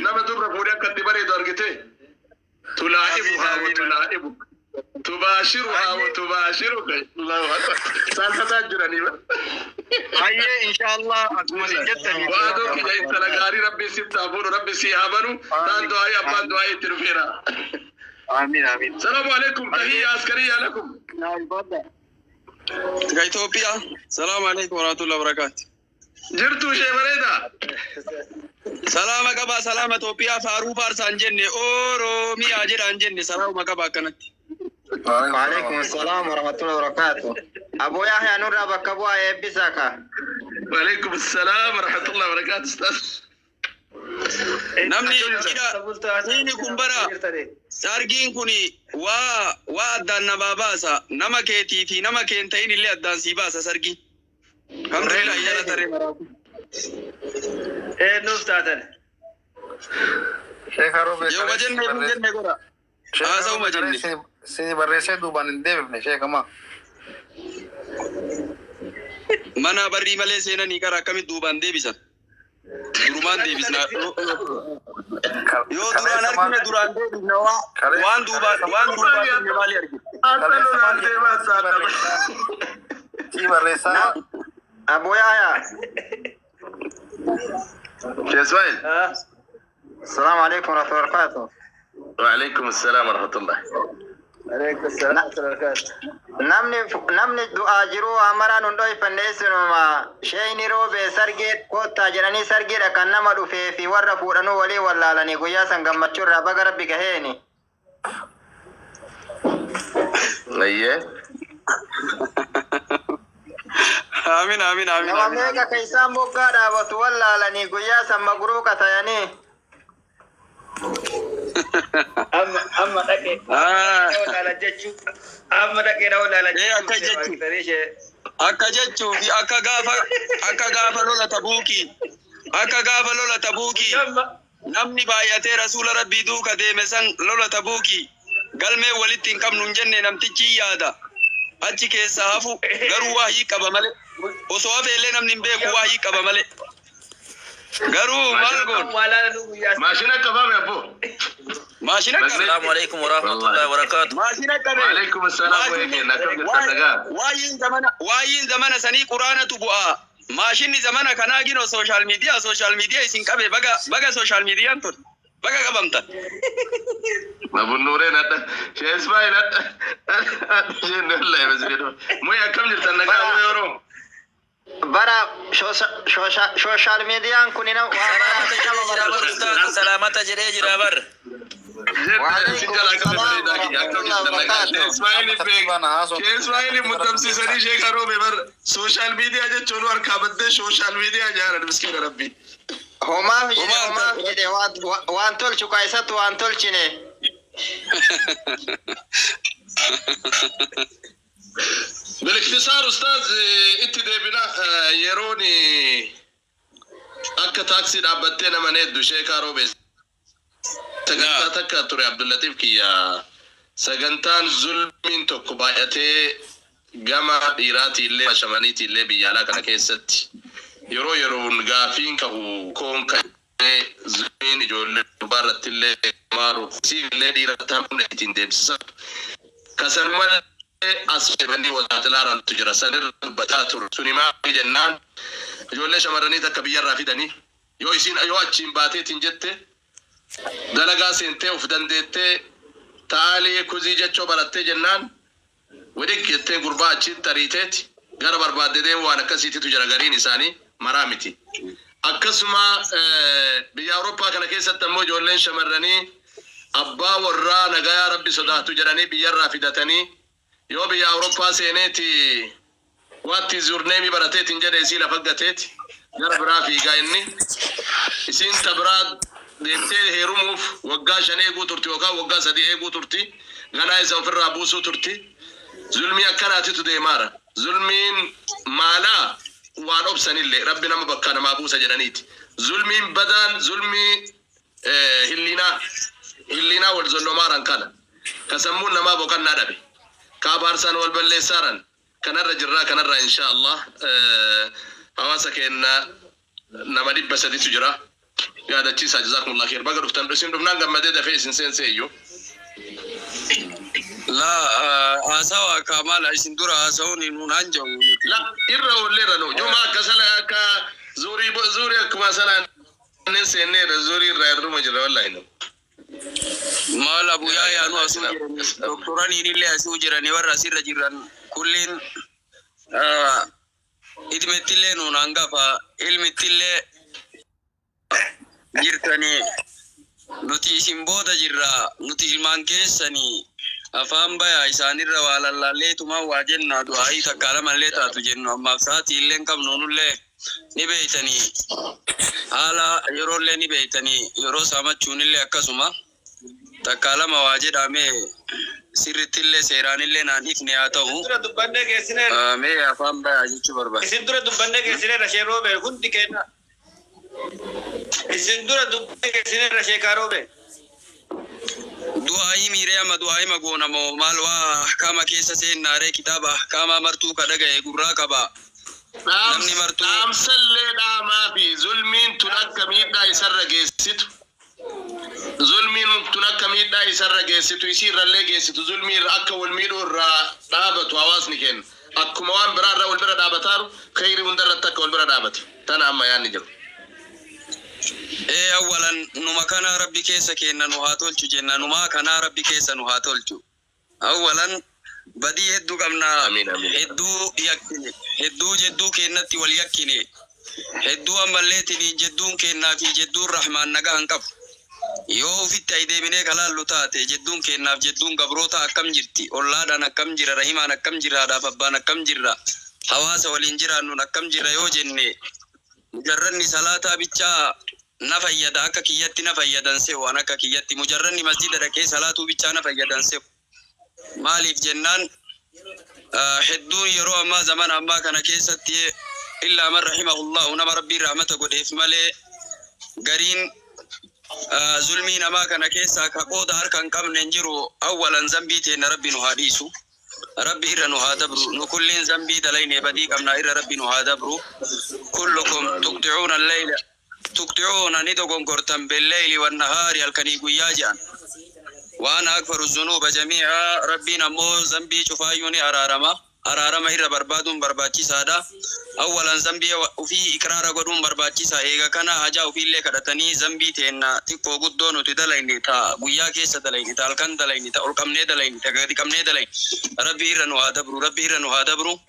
Nama dubra fuudhee akka itti bareedu argite. Tulaa'ibuhaa wa tulaa'ibu. Tubaashiruhaa wa tubaashiruka. Allahu akbar. Saalfataa jiranii bara. Hayyee, inshallah, akkuma isin jettanii. Waadoo kiyya, intala gaarii Rabbi sitti haa fuudhu, Rabbi si haa banu. Taan du'aayii, abbaan du'aayii itti dhufeera. Amiin, amiin. Salaamu alaikum, tahiyya askariya lakum. Ga Itoophiyaa. Salaamu alaikum warahmatullahi wabarakatuh. Jirtu ishee bareeda. Salaama qabaa, salaama Itoophiyaa faaruu faarsaan jenne, Oromiyaa jedhaan jenne, salaamuma qaba akkanatti. Waalaikum salam warahmatullahi wabarakatuh. Abu Yahya nurraa bakka bu'aa eebbisaa ka. Waalaikum salaam warahmatullahi wabarakatuh. Ustaz. Namni cidha inni kun bara sargiin kun waa addaan namaa baasa, nama keetii fi nama keen ta'in illee addaan sii baasa sargii. Alhamdulillah, jala tarree maraatu. Nuuf taatan. Sheekh Roobee. Yoo jenne nu jenne godha. Haasa'uma jenne. Si barreessee duubaan hin deebifne, sheekama. Mana barrii malee seenanii kara akkamitti duubaan deebisan? Durumaan deebisna. Yoo duraan argine duraan deebisna, waan duubaan jenne maali argine? Asalolaan deemaa saadama. Si barreessaa. Abu Yahya. Ismail. Assalamu alaikum warahmatullahi wabarakatuh. Waalaikum salaam warahmatullah. Alaikum salaam wa barakatuh. Namni du'aa jiru amaraan hun dhoyfanne, isinuma sheeyni roobee sargee koottaa jedhanii sargeedha kan nama dhufee fi warra fuudhanuu walii wallaalanii guyyaa san gammachuu irraa baga Rabbi gaheeni. Ayyee. Amiin, amiin, amiin. Nama Amiin. meeqa keessaan moggaa dhaabatu wallaalanii guyyaa san magruuqa tayanii. Amma dhaqee. Walaala jechuu. Amma dhaqee walaala Eh, akka jechuu. Akka jechuu fi akka gaafa lola Tabuukii, akka gaafa lola Tabuukii namni baay'atee rasuula Rabbii duuka deeme san, lola Tabuukii galmee walitti hin qabnu hin jenne, namtichi hin yaada achi keessa hafu, garuu waahii qaba malee, osoo hafe illee namni hin beeku, waahii qaba malee, garuu maal goon? Walaala nu guyyaa. Maashina qabame abbo. Maashina qabe. Assalamu alaikum warahmatullahi wabarakatuh. Maashina qabe. Waalaikum salaam wa kenna, akkam jirtan, nagaa? Waayiin zamana sanii quraanatu bu'aa. Maashinni zamana kanaa gino social media, social media isin qabe, baga baga social mediaan tun baga qabamtan. Abun Nuureen adda. Shee Ismail adda. Isheen wallahi masjid. Muy akkam jirtan, nagaa, muy Oromoo? Bara social mediaan kun nama waa Salamata jedhee jira bar, ustaaz, salamata jedhee jira bar. Si jalaa qabe, bareedaa kiyya, akkam jirtan, nagaa? Shee Ismail beek. Shee Ismail muddamsiisanii sheeka roobe bar, social media jechuun harkaa baddee social media jaaran, miskiina Rabbi. Homaaf jedhe, homaaf jedhe, waan tolchu ka isatti waan tolchine. بالاختصار ustaaz, itti deebina, yeroon akka taaksii dhaabbattee nama needdu sheekaa roobe sagantaa takka ture, Abdullatiif kiyya, sagantaan zulmiin tokko baay'atee gama dhiiraatiillee shamaniitiillee biyya alaa kana keessatti yeroo yeroon gaafiin ka'u koon ka'ee zulmiin ijoollee gubbaarratti illee maaru illee dhiira ta'uun ittiin deemsisan kasan malee as banni wazaatilaarantu jira, sanirra dubbataa ture. Suni maali jennaan, ijoollee shamarranii takka biyyarraa fidanii yoo isiin yoo achiin baateetiin jette dalagaa seentee of dandeettee taalii kuzii jechoo barattee jennaan widik jettee gurbaa achiin tariiteeti gara barbaadde deemu, waan akkasiititu jira, gariin isaanii maraa miti. Akkasuma biyya Awurooppaa kana keessatti ammoo ijoolleen shamarranii abbaa warraa nagayaa Rabbi sodaatu jedhanii biyyarraa fidatanii yoo biyya Awurooppaa seeneeti "What is your name" barateetiin jedhe, isii lafa gateeti gara biraa fiigaa, inni isiin ta biraa deemtee heerumuuf waggaa 5 eeguu turti yookaan waggaa 3 eeguu turti, ganaa isa ofirraa buusuu turti. Zulmii akkanaatitu deemaara. Zulmiin maalaa waan obsanillee Rabbi nama bakka namaa buusa jedhaniiti. Zulmiin badaan zulmii hillinaa hillinaa wal zollomaaran kana ka sammuun namaa boqannaa dhabe, ka abaarsaan wal balleessaaran kanarra jirraa. Kanarra insha Allah hawaasa keenya nama 300tu jira. Yaadachiisaa, jazakumullah khair. Baga dhuftan, isin dhufnaan gammadee dafee isin seensee iyyuu. Laa, haasawa akka maala isin dura haasa'uun nuun hanja'u nuti. La, irra oolleerra nu juma akka sala akka zuurii zuurii akkuma salaan seenneerra, zuurii irraa irruma jirra wallahi nu. Maal Abu Yaayaa nu asuu jirani, doktoraniin illee asuu jirani, warra asirra jiran kulliin idmettillee nuun hangafa, ilmittillee jirtanii, nuti isin booda jirra, nuti ilmaan keessanii. Afaan bayaa, isaanirra waa lallaalleetumaan waa jenna, du'aayii takkaa lamallee taatu jennu. Ammaaf sa'aatii illee hin qabnu, nullee ni beeytanii, haala yeroollee ni beeytanii, yeroo saamachuun illee akkasuma. Takkaa lama waa jedhame sirrittillee seeraanillee naan ifne haa ta'u. Isin dura dubbannee geessineerra. Mee afaan bayaa jechuu barbaada. Isin dura dubbannee geessineerra, Shee Roobee, hundi keenya. Isin dura dubbannee geessineerra, Sheekaa Roobee. Du'aayii miiree amma du'aayii magoona moo maal waa ahkaama keessa seennaaree? Kitaaba ahkaamaa martuu ka dhagaye gurraa qaba. Namni martuu Dhaamsallee dhaamaa fi zulmiin tun akka miidhaa isarra geessitu. Zulmiin tun akka miidhaa isarra geessitu, isiirrallee geessitu, zulmii irra akka wal miidhuu irraa dhaabatu hawaasni kenna. Akkuma waan biraa irraa wal bira dhaabataaru, kheyrii hundarratti akka wal bira dhaabatu. Tana amma yaadni jiru. Ee, awwalan numa kanaa Rabbi keessa kenna nu haa tolchu jenna, numaa kanaa Rabbi keessa nu haa tolchu. Awwalan badii hedduu qabna. Amiin, amiin. Hedduu yakkine, hedduu jedduu kennatti wal yakkine, hedduu ammallee tiniin jedduun kennaa fi jedduun Rahmaan nagaa hin qabu. Yoo ufitti ay deebinee kalaallu taate, jedduun kennaaf jedduun gabroota akkam jirti, ollaadhaan akkam jira, rahimaan akkam jira, haadhaaf abbaan akkam jirra, hawaasa waliin jiraannuun akkam jira yoo jenne, mujarranni salaataa bichaa na fayyada, akka kiyyatti na fayyadan se'u. An akka kiyyatti mujarranni masjida dhaqee salaatuu bichaa na fayyadan se'u. Maaliif jennaan, hedduun yeroo ammaa, zamana ammaa kana keessatti, illaa man rahimahullahu, nama Rabbiin rahmata godheef malee, gariin zulmii namaa kana keessaa ka qooda harka hin qabne hin jiru. Awwalan zambii teenna Rabbi nu haa dhiisu, Rabbi irra nu haa dabru. Nu kulliin zambii dalayne, badii qabna, irra Rabbi nu haa dabru. Kullukum tuqxicuuna alleyla, tuqxicuuna ni dogongortan, billeyli wannahaari, halkanii guyyaa jedhan. Waan akfaru zunuuba jamiica, Rabbiin ammoo zambii cufaayyuu ni araarama. Araarama irra barbaaduun barbaachisaadha. Awwalan zambii ufii iqraara godhuun barbaachisaa. Eega kana hajaa ufiillee kadhatanii, zambii teenna xiqqoo guddoo nuti dalayne, ta guyyaa keessa dalayne, ta halkan dalayne, ta ol qabnee dalayne, ta gadi qabnee dalayne, Rabbi irra nu haa dabru, Rabbi irra nu haa dabru.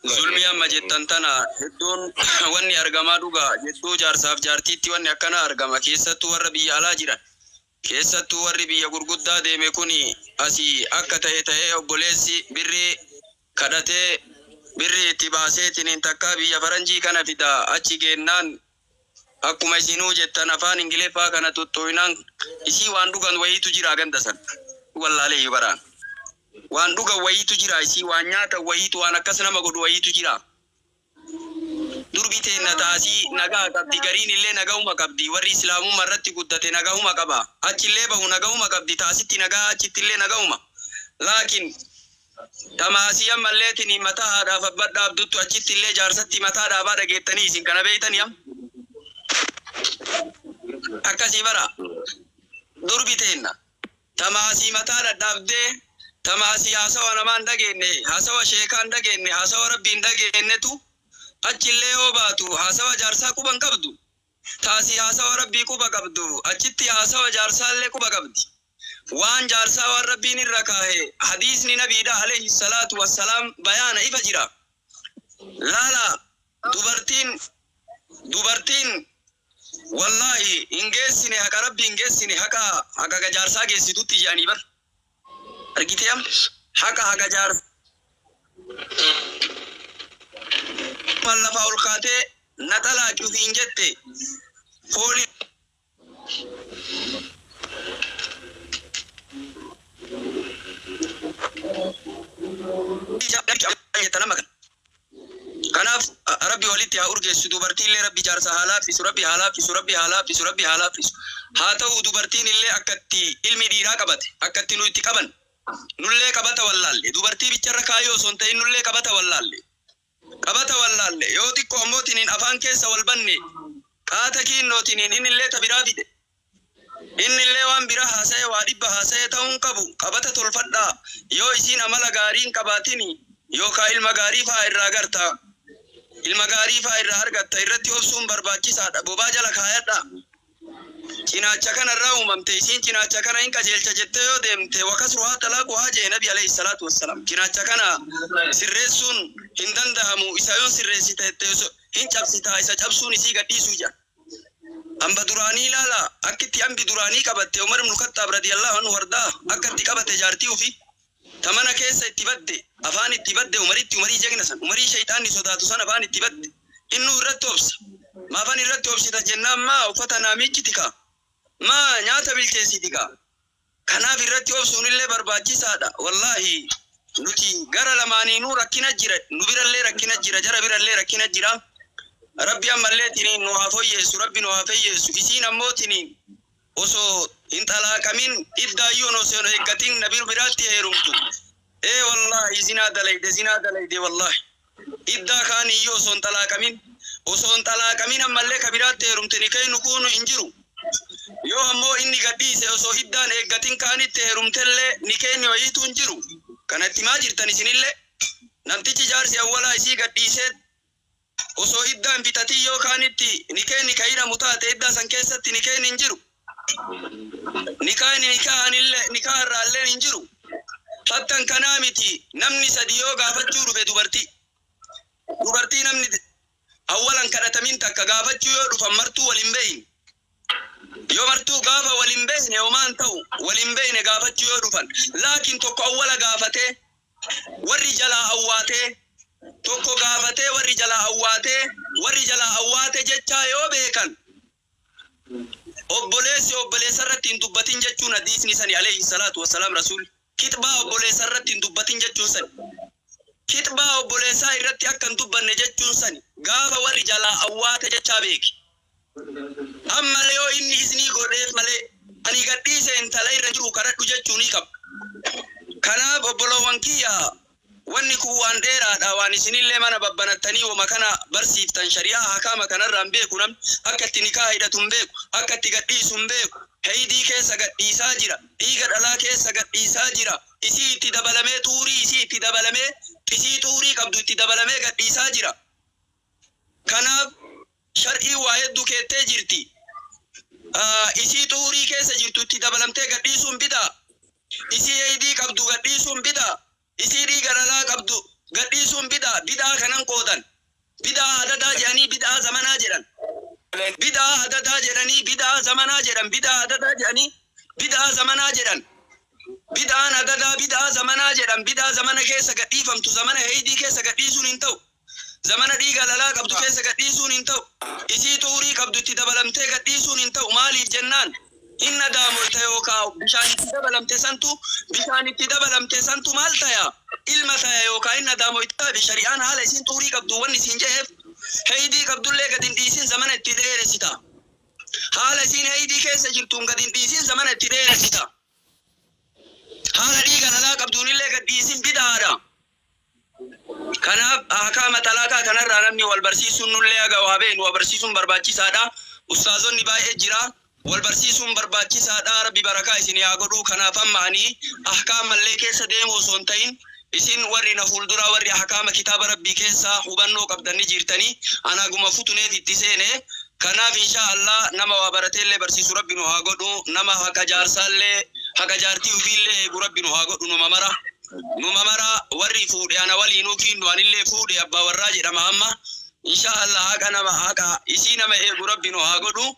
Zulmii amma jettan tana hedduun wanni argamaa dhugaa jedduu jaarsaaf jaartiitti wanni akkana argama, keessattuu warra biyya alaa jiran. Keessattuu warri biyya gurguddaa deeme kuni asii akka ta'e ta'ee obboleessi birrii kadhatee, birrii itti baaseetiniin takkaa biyya faranjii kana fida. Achi geennaan akkuma isinuu jettan afaan Ingiliffaa kana tuttuqinaan isii waan dhugan wayiitu jira ganda san wallaalee baraan waan dhugan wayiitu jira, isii waan nyaatan wayiitu, waan akkas nama godhu wayiitu jira. Durbi teenna taasii nagaa qabdi, gariin illee nagahuma qabdi, warri Islaamummaa irratti guddate nagahuma qaba, achillee bahu nagahuma qabdi, taasitti nagaa, achitti illee nagahuma. Laakiin tamaasii ammallee tini mataa haadhaaf abbaa dhaabduttu achitti illee jaarsatti mataa dhaabaa dhageettanii, isin kana beeytanii am akkasii bara. Durbi teenna tamaasii mataa dhadhaabdee, tamaasii haasawa namaan dhageenye, haasawa sheekaan dhageenye, haasawa Rabbiin dhageenyetu achillee yoo baatu haasawa jaarsaa quban qabdu. Taasii haasawa Rabbii quba qabdu achitti haasawa jaarsaallee quba qabdi. Waan jaarsaa, waan Rabbiin irra kaahe, hadiisni nabiidha alayhi salaatu wassalaam bayaana ifa jira. Laala, dubartiin wallaahi hin geessine, haqa Rabbi hin geessine, haqa jaarsaa geessitutti jedhanii bar. Argitee, am haqa jaarsaa lafaa ol kaatee naxalaa cufiin jette foolii jetta nama kana. Kanaaf Rabbi walitti haa urgeessu. Dubartiin illee Rabbi jaarsa haa laaffisu, Rabbi haa laaffisu, Rabbi haa laaffisu, Rabbi haa laaffisu. Haa ta'u, dubartiin illee akkatti ilmi dhiiraa qabate, akkatti nu itti qaban, nullee qabata wallaalle. Dubartii bicharra kaayoo osoo hin ta'in nullee qabata wallaalle. Qabata wallaalle. Yoo xiqqoo ammootiin afaan keessa wal banne. Qaata kiinnootiin inni illee ta biraa fide. Inni illee waan biraa haasa'e, waa dhibba haasa'e ta'uu hin qabu. Qabata tolfadhaa. Yoo isiin amala gaarii hin qabaatin yookaan ilma gaarii fa'aa irraa garta. Ilma gaarii fa'aa irraa argatta. Irratti obsuun barbaachisaadha. Bobaa jala kaayadhaa. Cinaacha kanarraa uumamte, isiin cinaacha kana hin qajeelcha jettee yoo deemte, wakasruhaa xalaaquhaa jee Nabi alayhi salaatu wassalaam. Cinaacha kana sirreessuun hin danda'amu. Isa yoon sirreessite hin cabsitaa, isa cabsuun isii gadhiisuu jedha. Hamba duraanii ilaala, akkitti hambi duraanii qabatte Umar ibn Khattaab radiyallahu anhu wardaa akka itti qabate jaartii ofii ta mana keessa itti badde, afaan itti badde Umaritti, Umarii jegna san, Umarii shayxaanni sodaatu san afaan itti badde. Innu irratti obsa. Maafan irratti obsita jennaan, maa uffata naa miicciti kaa, maa nyaata bilcheessiti kaa. Kanaaf irratti obsuun illee barbaachisaadha. Wallaahi nuti gara lamaaniinuu rakkina jira, nu birallee rakkina jira, jara birallee rakkina jira. Rabbi ammallee tiniin nu haa foyyeessu, Rabbi nu haa fayyeessu. Isiin ammoo tiniin osoo hin xalaaqamin, iddaayyuun osoo hin eeggatin nabi biraatti heerumtu. Ee wallaahi, zinaa dalayde, zinaa dalayde wallaahi. Iddaa kaaniyyuu osoo hin xalaaqamin, osoo hin xalaaqamin ammallee ka biraatti heerumte, nikaynu kuunu hin jiru. Yoo ammoo inni gadhiise, osoo iddaan eeggatin kaanitti heerumtellee, nikeenni wayiitu hin jiru. Kanatti maa jirtan isinillee? Namtichi jaarsi awwalaa isii gadhiisee osoo iddaan fixatin yoo kaanitti nikeenni ka hidhamu taate, iddaa san keessatti nikeenni hin jiru. Nikaahni nikaahanillee nikaharraallee hin jiru. Fattan kanaa miti, namni sadi yoo gaafachuu dhufe dubartii. Dubartii namni awwalan kadhatamin takka gaafachuu yoo dhufan, martuu wal hin beeyne. Yoo martuu gaafa wal hin beeyne homaan ta'u, wal hin beeyne gaafachuu yoo dhufan. Laakiin tokko awwala gaafatee warri jalaa awwaatee, tokko gaafatee warri jalaa awwaatee, warri jalaa awwaate jechaa yoo beekan, obboleessi obboleessa irratti hin dubbatin jechuun hadiisni sani, alayhi salaatu wassalaam, rasuul kixbaa obboleessa irratti hin dubbatin jechuun sani, kixbaa obboleessaa irratti akka hin dubbanne jechuun sani. Gaafa warri jalaa awwaate jechaa beeki, amma yoo inni iznii godheef malee, ani gadhiise intala irra jiru kadhadhu jechuu ni qaba. Kanaaf obboloowwan kiyya, wanni kun waan dheeraadha. Waan isinillee mana babbanattanii wama kana barsiiftan, shari'aa hakaama kanarraa hin beeku. Namni akka itti nikaa hidhatu hin beeku, akka itti gadhiisu hin beeku. Heydii keessa gadhiisaa jira, dhiiga dhalaa keessa gadhiisaa jira, isii itti dabalamee, xuurii isii itti dabalamee, isii xuurii qabdu itti dabalamee gadhiisaa jira. Kanaaf shar'ii waa hedduu keettee jirti. Isii xuurii keessa jirtu itti dabalamtee gadhiisuun bidaa, isii heydii qabdu gadhiisuun bidaa, isii dhiiga dhalaa qabdu gadhiisuun bidaa. Bidaa kanan qoodan, bidaa adadaa jedhanii, bidaa zamanaa jedhan, bidaa adadaa jedhanii, bidaa zamanaa jedhan, bidaa adadaa jedhanii, bidaa zamanaa jedhan, bidaan adadaa, bidaa zamanaa jedhan. Bidaa zamana keessa gadhiifamtu, zamana heydii keessa gadhiisuun hin ta'u, zamana dhiiga dhalaa qabdu keessa gadhiisuun hin ta'u, isii xuurii qabdu itti dabalamtee gadhiisuun hin ta'u. Maaliif jennaan, hin nadaamoyta yookaa bishaan itti dabalamte santu, bishaan itti dabalamte santu maal taya, ilma taya, yookaa hin nadaamoyta. Shari'aan haala isiin xuurii qabdu wanni isiin je'eef, heydii qabdullee gad hin dhiisin, zamana itti dheeressita. Haala isiin heydii keessa jirtuun gad hin dhiisin, zamana itti dheeressita. Haala dhiiga dhalaa qabduunillee gad dhiisin, bidaadha. Kanaaf ahkaama xalaaqaa kanarraa namni wal barsiisuun, nullee haga waa beeknu wal barsiisuun barbaachisaadha. Ustaazonni baay'ee jira. Wal barsiisuun barbaachisaadha. Rabbi barakaa isin haa godhu. Kanaaf amma ani ahkaamallee keessa deemu osoo hin ta'in, isin warri na fuulduraa, warri ahkaama kitaaba Rabbii keessa hubannoo qabdan ni jirtanii. Anaguma futuneef itti seene. Kanaaf insha Allah nama waa barateellee barsiisu Rabbi nu haa godhu. Nama haqa jaarsaallee, haqa jaartii ofiillee eegu Rabbi nu haa godhu, numa mara. Numa mara warri fuudhe ana waliinuu kiinnu, anillee fuudhe, abbaa warraa jedhama amma. Insha Allah haqa nama, haqa isii nama eegu Rabbi nu haa godhu.